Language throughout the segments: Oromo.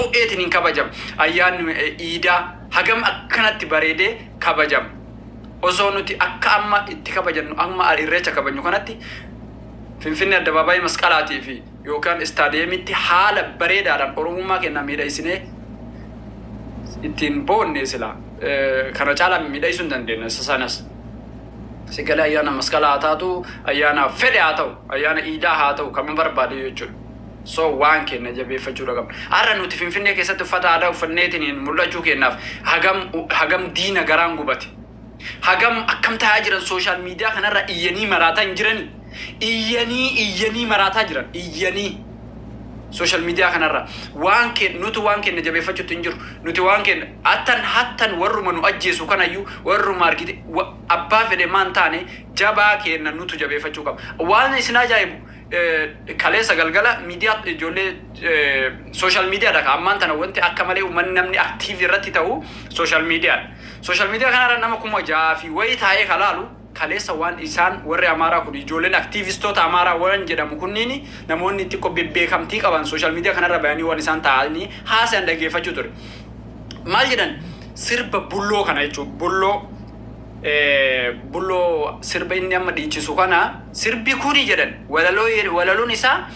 ho'eetiin hin kabajama. Ayyaanni iidaa hagam akkanatti bareedee kabajama. Osoo nuti akka amma itti kabajannu, amma Irreecha kabajnu kanatti, Finfinnee addabaabaayii Masqalaatii fi yookaan istaadiyeemitti haala bareedaadhaan Oromummaa keenya miidhagsinee ittiin boonne sila kana caalaa miidhagsuu hin dandeenya isa sanas. Sigalee ayyaana Masqalaa haa taatu, ayyaana fedhe haa ta'u, ayyaana iidaa haa ta'u, kan barbaade jechuudha. So waan keenya jabeeffachuudha qabna. Har'a nuti Finfinnee keessatti uffata aadaa uffanneetiin mul'achuu keenyaaf hagam hagam diina garaan gubate. Hagam akkam ta'aa jiran? Social media kanarra iyyanii maraataa hin jiranii. Iyyanii iyyanii maraataa jiran, iyyanii. Social media kanarra waan keenya, nuti waan keenya jabeeffachuutti hin jiru. Nuti waan keenya hattan hattan, warruma nu ajjeesu kanayyuu, warruma argite abbaa fedhe maan taane, jabaa keenya nutu jabeeffachuu qaba. Waan isin ajaa'ibu, kaleessa galgala miidiyaa ijoollee social mediadha ka ammaan tana wanti akka malee uummanni namni active irratti ta'u social mediadha. Social media kanarra nama 6,000 fi wayii taa'ee kalaalu kaleessa waan isaan warri Amaaraa kun, ijoolleen aktiivistoota Amaaraa waan jedhamu kunniin, namoonni xiqqoo bebbeekamtii qaban social media kanarra bayanii waan isaan taa'anii haasayan dhaggeeffachuu ture. Maal jedhan? Sirba Bulloo kana jechuun, Bulloo sirba inni amma dhiichisu kana, sirbi kuni jedhan, walaloo walaloon isaa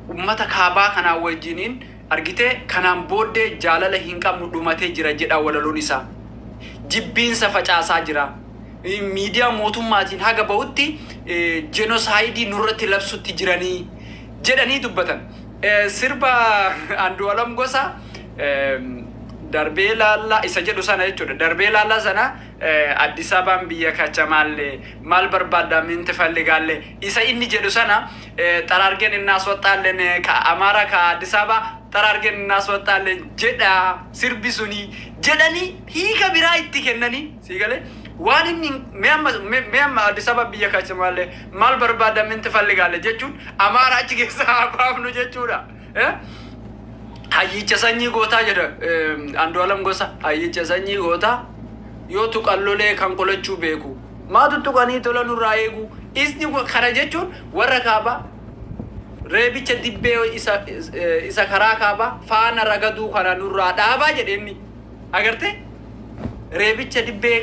ummata kaabaa kanaa wajjiniin argitee kanaan booddee jaalala hin qabnu, dhumatee jira jedha walaloon isaa. Jibbiinsa facaasaa jira. Miidiyaa mootummaatiin haga bahutti genocide nurratti labsutti jiranii jedhanii dubbatan. Sirba Andu'aalam Gosa "Darbee laallaa" isa jedhu sana jechuudha. Darbee laallaa sana, "Addis Ababaan biyya kachamaallee maal barbaaddaa minti falligaallee" isa inni jedhu sana, "ጠራርገን እናስወጣለን ከአማራ ከአዲስ አበባ ጠራርገን እናስወጣለን" jedha sirbi suni jedhanii hiika biraa itti kennanii. Sii galee? Waan inni mee amma "Addis Ababa biyya kachamaallee maal barbaaddaa minti falligaallee" jechuun Amaara achi keessa haa baafnu jechuudha. "Hayyicha sanyii gootaa" jedha Andu'aalam Gosa. "Hayyicha sanyii gootaa yoo tuqallolee kan qolachuu beeku maa tuttuqanii tola nurraa eegu." Isni kana jechuun warra kaabaa reebicha dibbee isa karaa kaabaa faana ragaduu kana nurraa dhaabaa jedheenni. Agartee, reebicha dibbee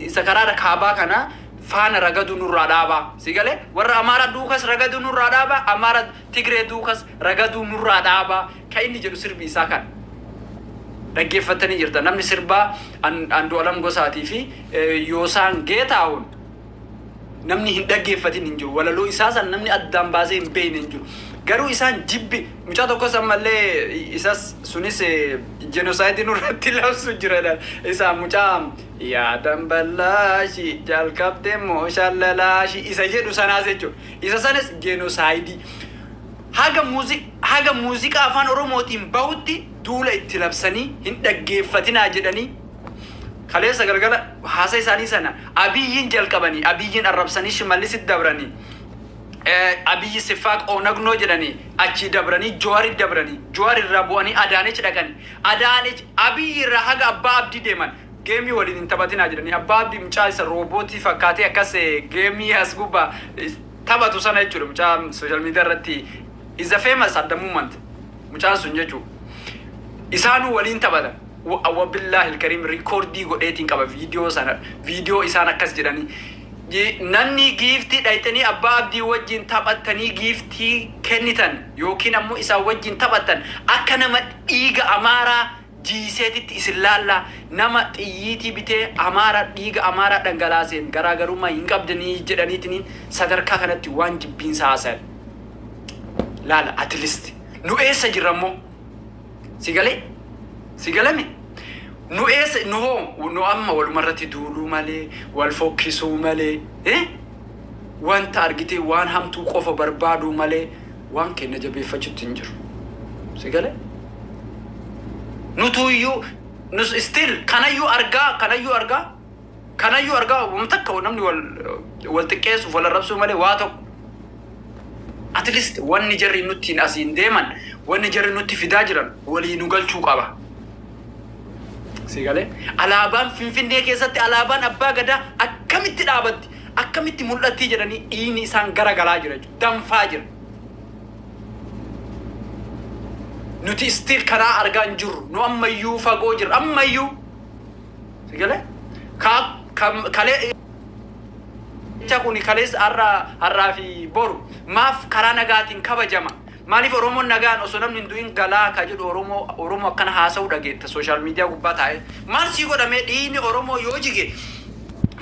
isa karaa kaabaa kana faana ragaduu nurraa dhaabaa. Si galee? Warra Amaara duukas ragaduu nurraa dhaabaa, Amaara Tigree duukas ragaduu nurraa dhaabaa kan inni jedhu sirbi isaa kana. Dhaggeeffatanii jirta. Namni sirbaa Andu'aalam Gosaatii fi Yoosaan Geetaa'uun namni hin dhaggeeffatin hin jiru. Walaloo isaa san namni addaan baasee hin beekne hin jiru. Garuu isaan jibbi mucaa tokkos ammallee isas sunis genocide nurratti labsu jira. Isa mucaa "Yaadan ballaashi jalqabdee moo shalalaashi" isa jedhu sanaas jechuudha. Isa sanas genocide. Haga muuziqaa Afaan Oromootiin bahutti duula itti labsanii hin dhaggeeffatinaa jedhanii kaleessa galgala haasa isaanii sana Abiyyiin jalqabanii, Abiyyiin arrabsanii, Shimallisit dabranii, Abiyyi sifaaq Oonagnoo jedhanii, achii dabranii Jowaari dabranii, Jowaar irraa bu'anii Adaanech dhaqanii, Adaanech Abiyyi irraa haga Abbaa Abdii deeman. Game waliin hin taphatinaa jedhanii, Abbaa Abdii mucaa isa roobootii fakkaatee akkas game as gubbaa taphatu sana jechuudha. Mucaa social media irratti is a famous at the moment mucaan sun jechuudha. Isaanuu waliin taphatan. Wabillahi ilkariim, record godheetiin qaba viidiyoo sana, viidiyoo isaan akkas jedhanii. Namni gift dhayxanii Abbaa Abdii wajjin taphattanii gift kennitan yookiin ammoo isaan wajjin taphattan akka nama dhiiga Amaaraa jiiseetitti isin laallaa, nama xiyyiitii bitee Amaaraa dhiiga Amaaraa dhangalaaseen garaagarummaa hin qabdanii jedhaniitiin sadarkaa kanatti waan jibbiinsa haasayan. Laala, at least nu eessa jirra immoo? Si galee? Si galame? Nu eessa nu hoo? Nu amma walumarratti duuluu malee, wal fokkisuu malee, wanta argitee waan hamtuu qofa barbaaduu malee waan keenya jabeeffachuutti hin jiru. Si galee? Nutuyyuu nus still kanayyuu argaa, kanayyuu argaa, kanayyuu argaa, wanta takka namni wal wal xiqqeessuuf wal arrabsuu malee waa tokko. At least wanni jarri nutti asiin deeman, wanni jarri nutti fidaa jiran walii nu galchuu qaba. Si galee? Alaabaan Finfinnee keessatti, alaabaan Abbaa Gadaa akkamitti dhaabatti, akkamitti mul'atti jedhanii dhiigni isaan garagalaa jira jechuudha. Danfaa jira. Nuti still kanaa argaa hin jirru. Nu ammayyuu fagoo jirra. Ammayyuu. Sigalee? Kalee jecha kun kaleessa, har'aa fi boru maaf karaa nagaatiin kabajama? Maaliif Oromoon nagaan osoo namni hin du'in galaa ka jedhu Oromoo akkana haasa'uu dhageetta social media gubbaa taa'ee. Maal sii godhamee dhiigni Oromoo yoo jige?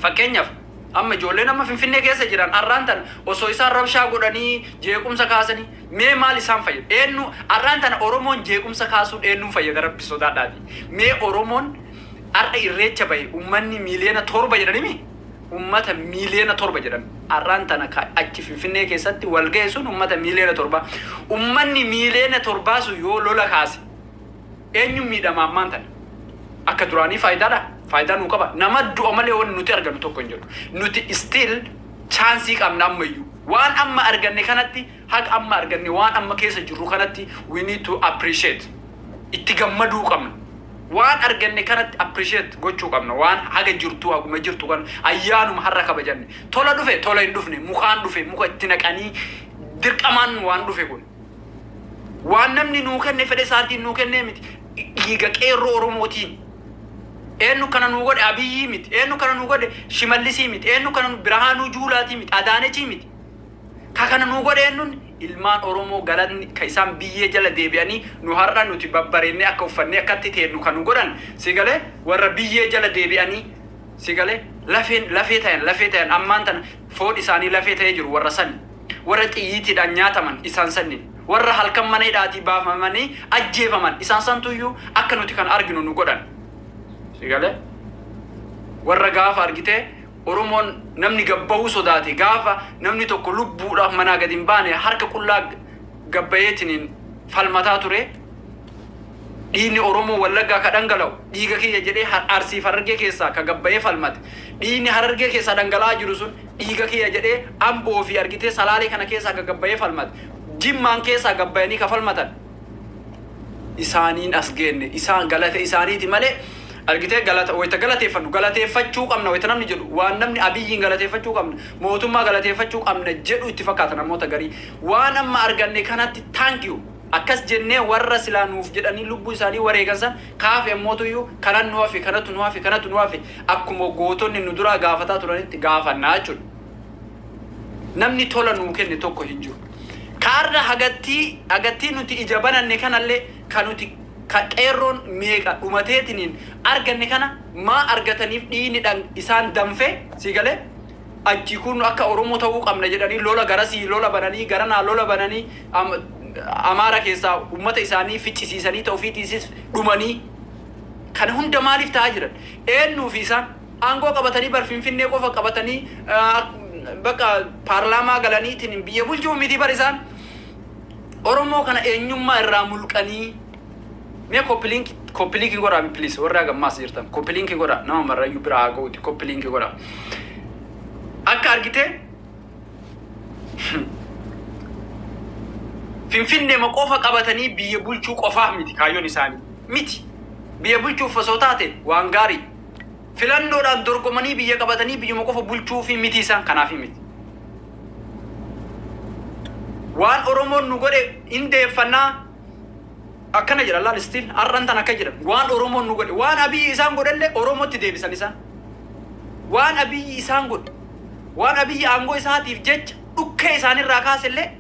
Fakkeenyaaf, amma ijoolleen amma Finfinnee keessa jiran har'aan tana osoo isaan rabshaa godhanii jeequmsa kaasanii mee maal isaan fayyada? Eenyu har'aan tana Oromoon jeequmsa kaasuun eenyuun fayyada? Rabbi sodaadhaati. Mee Oromoon har'a Irreecha bahe, uummanni 7 miiliyoona jedhanimi, ummata 7 miiliyoona jedhan har'aan tana achi Finfinnee keessatti wal ga'e sun ummata 7 miiliyoona. Ummanni 7 miiliyoona sun yoo lola kaase eenyu miidhama ammaan tana? Akka duraanii faayidaadha? Faayidaa nuu qaba? Nama du'a malee wanni nuti argannu tokko hin jiru. Nuti still chance qabna ammayyuu. Waan amma arganne kanatti, haqa amma arganne, waan amma keessa jirru kanatti we need to appreciate. Itti gammaduu qabna. Waan arganne kanatti appreciate gochuu qabna. Waan haga jirtu, haguma jirtu kan ayyaanuma har'a kabajanne. Tola dhufe, tola hin dhufne, mukaan dhufe, muka itti naqanii dirqamaan waan dhufe kun. Waan namni nuu kenne, fedhe isaatiin nuu kennee miti. Dhiiga qeerroo Oromootiin. Eenyu kana nuu godhe? Abiyyii miti. Eenyu kana nuu godhe? Shimallisii miti. Eenyu kana? Birhaanuu Juulaatii miti. Adaanechii miti. Ka kana nuu godhe eenyuun? Ilmaan Oromoo. Galanni ka isaan biyyee jala deebi'anii nu har'a nuti babbareennee akka uffannee akkatti teennu kan nu godhan, si galee, warra biyyee jala deebi'anii, si galee, lafeen lafee ta'an, lafee ta'an, ammaan tana foon isaanii lafee ta'ee jiru warra sani, warra xiyyiitiidhaan nyaataman isaan sanni, warra halkan mana hidhaatii baafamanii ajjeefaman isaan santuyyuu akka nuti kan arginu nu godhan, si galee, warra gaafa argitee Oromoon namni gabbahuu sodaate, gaafa namni tokko lubbuudhaaf manaa gadi hin baane harka qullaa gabbayeetiniin falmataa ture. Dhiigni Oromoo Wallaggaa ka dhangala'u dhiiga kiyya jedhee, Arsiif Harargee keessaa ka gabbayee falmate, dhiigni Harargee keessaa dhangala'aa jiru sun dhiiga kiyya jedhee, Amboo fi argitee Salaalee kana keessaa ka gabbayee falmate, Jimmaan keessaa gabbayanii ka falmatan, isaaniin as geenne. Isaan galata isaaniiti malee, argitee, galata wayita galateeffannu galateeffachuu qabna wayita namni jedhu, waan namni Abiyyiin galateeffachuu qabna, mootummaa galateeffachuu qabna jedhu itti fakkaata namoota garii. Waan amma arganne kanatti thank you akkas jennee warra silaa nuuf jedhanii lubbuu isaanii wareegan san kaafe ammootuyyuu kanan nu hafe, kanatu nu hafe, kanatu nu hafe, akkuma gootonni nu duraa gaafataa turanitti gaafannaa jechuudha. Namni tola nuu kenne tokko hin jiru. Kaarra hagattii nuti ija bananne kanallee, kan nuti ka qeerroon meeqa dhumateetiniin arganne kana maa argataniif dhiigni dhan isaan danfe, si galee, achi kun akka Oromoo ta'uu qabna jedhanii lola garasii lola bananii, garanaa lola bananii, Amaara keessaa ummata isaanii ficcisiisanii ta'uu ofiitiisis dhumanii, kana hunda maaliif ta'aa jiran? Eenyuu fi isaan aangoo qabatanii bar Finfinnee qofa qabatanii bakka paarlaamaa galaniitiin biyya bulchuu miti bar. Isaan Oromoo kana eenyummaa irraa mulqanii. Mee copy link, copy link godhaa please. Warra gammaas jirtan copy link godhaa, nama marrayyuu biraa haa ga'uuti, copy link godhaa. Akka argitee Finfinnee ma qofa qabatanii biyya bulchuu qofaaf miti kaayyoon isaanii miti. Biyya bulchuuf osoo taate waan gaarii. Filannoodhaan dorgomanii biyya qabatanii biyyuma qofa bulchuu fi miti isaan kanaaf miti. Waan Oromoon nu godhe hindeeffannaa akkana jedha. Laal, still har'an tan akka jedhan, waan Oromoon nu godhe, waan Abiyyi isaan godhellee Oromootti deebisan isaan. Waan Abiyyi isaan godhe, waan Abiyyi aangoo isaatiif jecha dhukkee isaanirraa kaasellee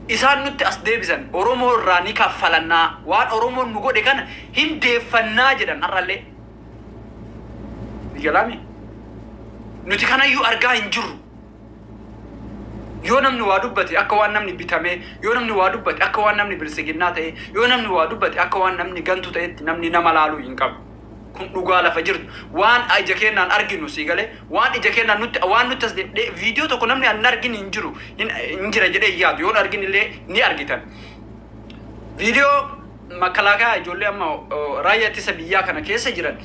isaan nutti as deebisan. Oromoo irraa ni kaffalannaa, waan Oromoon nu godhe kana hin deeffannaa jedhan har'allee. Galaami nuti kanayyuu argaa hin jirru. Yoo namni waa dubbate akka waan namni bitamee, yoo namni waa dubbate akka waan namni bilisiginnaa ta'e, yoo namni waa dubbate akka waan namni gantu ta'etti namni nama laaluu hin qabu. Kun dhugaa lafa jirtu, waan ija keenyaan arginu, sii galee, waan ija keenyaan nutti waan nutti as viidiyoo tokko namni hin argin hin jiru, hin jira jedhee hin yaadu. Yoon argin illee ni argitan. Viidiyoo makalaakaa ijoollee amma raayyaa ittisa biyyaa kana keessa jiran,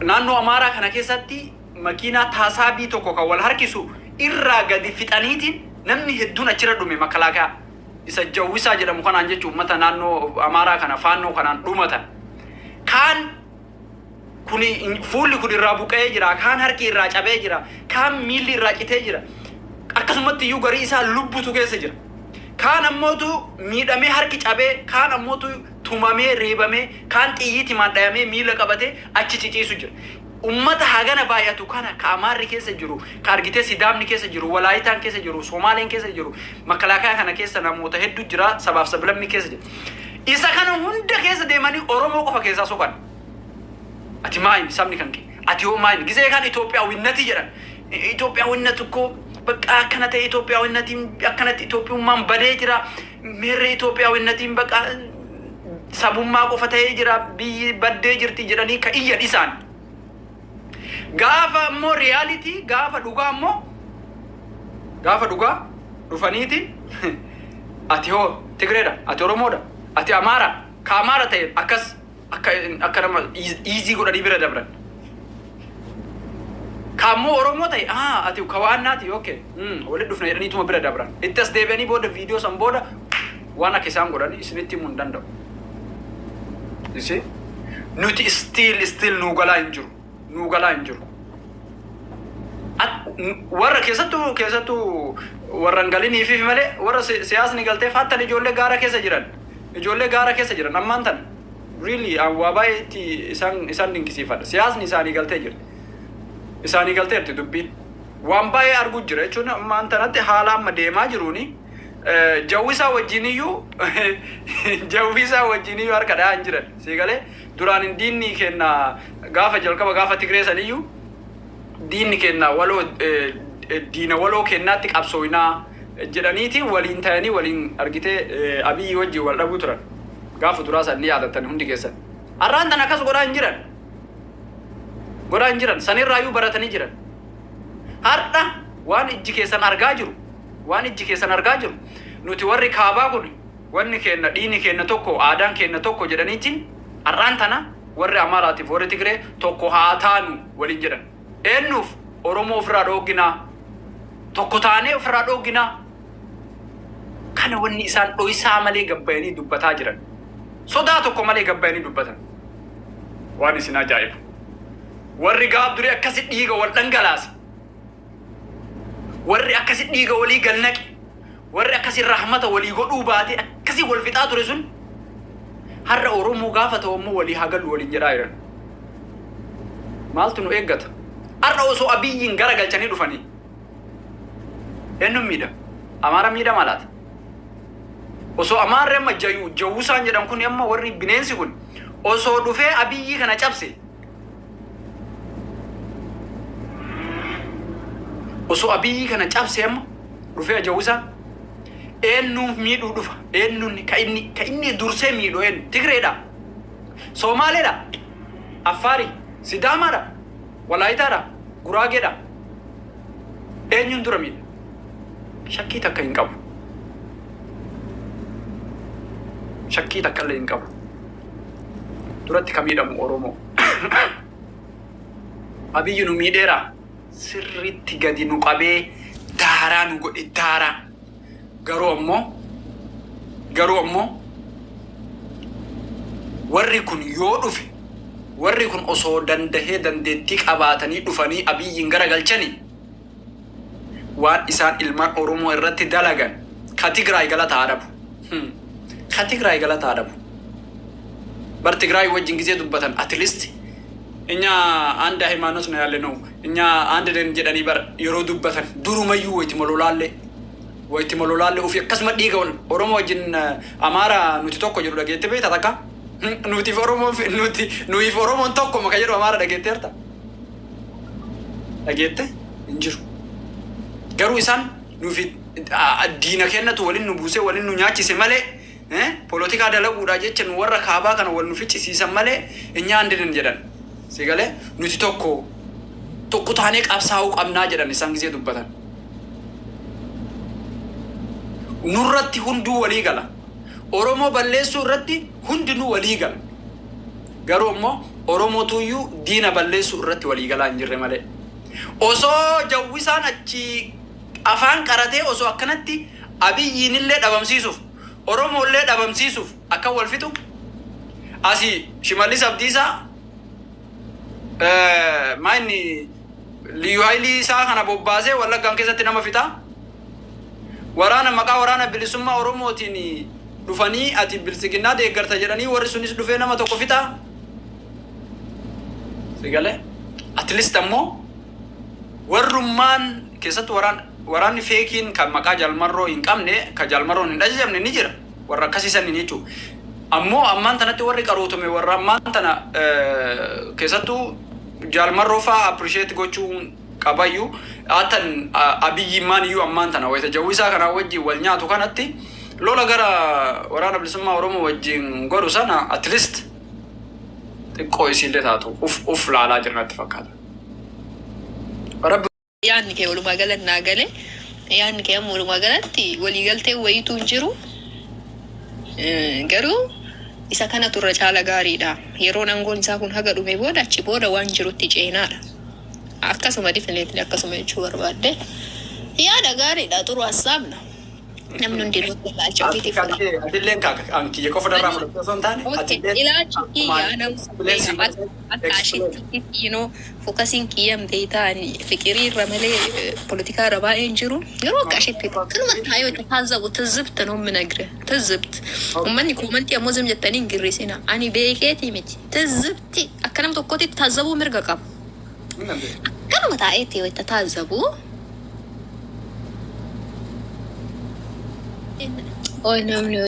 naannoo Amaaraa kana keessatti makiinaa taassaabii tokko kan wal harkisu irraa gadi fixaniitiin namni hedduun achirra dhume, makalaakaa isa Jawwisaa jedhamu kanaan jechuun uummata naannoo Amaaraa kana faannoo kanaan dhumatan. Kaan kuni fuulli kun irraa buqqa'ee jira, kaan harki irraa cabee jira, kaan miilli irraa citee jira. Akkasumatti iyyuu garii isaa lubbutu keessa jira. Kaan ammootu miidhamee harki cabee, kaan ammootu tumamee reebamee, kaan xiyyiitimaan dhayamee miila qabatee achi ciciisu jira. Ummata hagana baay'atu kana ka Amaarri keessa jiru, ka argitee Sidaamni keessa jiru, Walaayitaan keessa jiru, Somaaleen keessa jiru, makalaakaa kana keessa namoota hedduu jira, sabaaf sablammii keessa jira. Isa kana hunda keessa deemanii Oromoo qofa keessaa soqan. Ati maayin sabni kan kee? Ati hoo maayin? Gisee kan Itoophiyaawwinnati jedhan. Itoophiyaawwinnatu ikkoo bakka akkana ta'e, Itoophiyaawwinnatiin akkanatti Itoophiyummaan badee jira. Meerree Itoophiyaawwinnatiin bakka sabummaa qofa ta'ee jira, biyyi baddee jirti jedhanii ka iyyan isaan. Gaafa immoo reality, gaafa dhugaa immoo, gaafa dhugaa dhufaniiti, ati hoo Tigreedha, ati Oromoodha, ati Amaara, ka Amaara ta'e akkas akka nama easy godhanii bira dabran. Ka ammoo Oromoo ta'e, aa, ati ka waannaati, okay, walitti dhufna jedhaniituma bira dabran. Itti as deebi'anii booda, viidiyoo san booda waan akka isaan godhan isinitti himuu hin danda'u. Isi nuti still nuu galaa hin jiru. Nuu galaa hin jiru. Warra keessattuu warra hin galiniifi malee, warra siyaasni galtee faattan, ijoollee gaara keessa jiran. Ijoollee gaara keessa jiran ammaan tan really waa baay'ee itti isaan dinqisiifadha. Siyaasni isaanii galtee jira. Isaanii galteerti dubbiin. Waan baay'ee arguu jira jechuun ammaan tanatti haala amma deemaa jiruuni jawwisaa wajjiniyyuu harka dhahaa hin jiran. Sii galee, duraan diinni kenna gaafa jalqaba gaafa Tigree saniyyuu diinni kenna waloo, diina waloo kennaatti qabsooynaa jedhaniiti waliin ta'anii waliin argitee Abiyyi wajjin wal dhabuu turan. Gaafa duraa san ni yaadattan hundi keessan. Har'aan tan akkas godhaa hin jiran. Godhaa hin jiran. Sanirraayyuu baratanii jiran. Har'a waan ijji keessan argaa jiru, waan ijji keessan argaa jiru, nuti warri kaabaa kun wanni kenna, dhiini kenna tokko, aadaan kenna tokko jedhaniitiin har'aan tana warri Amaaraatiif warri Tigree tokko haa taanu waliin jedhan. Eenyuuf? Oromoo ofirraa dhoogginaa. Tokko taanee ofirraa dhoogginaa. Kana wanni isaan dho'isaa malee gabbayanii dubbataa jiran. Sodaa tokko malee gabbayanii dubbatan. Waan isin ajaa'ibu. Warri gaaf durii akkasi dhiiga wal dhangalaase. Warri akkasi dhiiga walii galnaqe. Warri akkasi rahmata walii godhuu baate akkasi wal fixaa ture sun har'a Oromoo gaafa ta'u immoo walii haa galu waliin jedhaa jiran. Maaltu nu eeggata? Har'a osoo Abiyyiin gara galchanii dhufanii. Eenyuun miidhama? Amaara miidhama laata? Osoo Amaarri amma jawusaan jedhan kun, amma warri bineensi kun osoo dhufee Abiyyii kana cabse, osoo Abiyyii kana cabse, amma dhufee jawusaan eenyuun miidhuu dhufa? Eenyuun ka inni dursee miidhu eenyu? Tigreedha, Somaaleedha, Affaari, Sidaamaadha, Walaayitaadha, Guraageedha? Eenyuun dura miidha? Shakkii takka hin qabu. Shakkii takka illee hin qabu. Duratti ka miidhamu Oromoo. Abiyyi nu miidheera. Sirriitti gadi nu qabee daaraa nu godhe, daaraa. Garuu ammoo warri kun yoo dhufe, warri kun osoo dandahee dandeettii qabaatanii dhufanii Abiyyiin garagalchanii, waan isaan ilmaan Oromoo irratti dalagan ka Tigraay galata haa dhabu. Ka Tigraay galata haa dhabu. Bar Tigraay wajjin gisee dubbatan, at least እኛ አንድ ሃይማኖት ነው ያለ ነው፣ እኛ አንድ ነን jedhanii bar yeroo dubbatan, durumayyuu wayti mololaalle ufi akkasuma dhiiga wal Oromoo wajjin Amaara nuti tokko jedhu dhageette beekta takka? Nutiif Oromoo, nuti nuyiif Oromoon tokko maka jedhu Amaara dhageetteerta, dhageette hin jiru. Garuu isaan nufi diina kennatu waliin nu buusee waliin nu nyaachise malee, polotikaa dalaguudhaa jecha nu warra kaabaa kana wal nu ficcisiisan malee, እኛ አንድ ነን jedhan. Si galee, nuti tokko, tokko taanee qabsaa'uu qabnaa jedhan isaan gisee dubbatan. Nurratti hunduu walii gala. Oromoo balleessuu irratti hundinuu walii gala. Garuu immoo Oromootuyyuu diina balleessuu irratti walii galaa hin jirre malee. Osoo jawwisaan achi afaan qaratee, osoo akkanatti Abiyyiin illee dhabamsiisuuf, Oromoollee dhabamsiisuuf akka wal fixu asii Shimallis Abdiisaa maayinni liyyuu haayilii isaa kana bobbaasee Wallaggaan keessatti nama fixaa. Waraana maqaa Waraana Bilisummaa Oromootiin dhufanii ati Biltsiginnaa deeggarta jedhanii warri sunis dhufee nama tokko fixaa. Si galee? At least ammoo warrummaan keessattuu waraanni feekiin kan maqaa Jaalmarroo hin qabne, kan Jaalmarroon hin ajajamne ni jira. Warra akkasii saniin jechuudha. Ammoo ammaan tanatti warri qaruutume warra ammaan tana keessattuu Jaalmarroo fa'aa appreciate gochuu qabayyuu hatan Abiyyimmaan iyyuu ammaan tana wayita jawwisaa kanaa wajjin wal nyaatu kanatti lola gara Waraana Bilisummaa Oromoo wajjin godhu sana at least xiqqoo isiillee taatu uf laalaa jira natti fakkaata. Rabbi Yaadni kee walumaa galatti naa gale. Yaadni kee amma walumaa galatti waliigaltee wayiitu hin jiru. Garuu isa kanatu irra caala gaariidha. Yeroon aangoon isaa kun haga dhume booda, achi booda waan jirutti ceenaadha. Akkasuma definitely akkasuma jechuu barbaadde. Yaada gaariidha, xuru hassaabna. Namni hundinuu ilaalcha ofiitiif fudhata. Atilleen kan kiyya qofa darraa fudhattee osoo hin taane atilleen Ilaalchi kiyya nama akka ashitti focusiin kiyya beektaa fiqirii irra malee poolitikaa irra baay'een jiru. Yeroo akka ashitti kanuma taa'ee itti taazzabu ትዝብት ነው የምነግርህ፣ ትዝብት። Uummanni commentii ammoo ዝም jettanii hin girrisina. Ani beekeetii miti, ትዝብቲ akka nama tokkootti taazabuu mirga qaba. Akkanuma taa'eetti yoo itti taazzabu. Oi, namni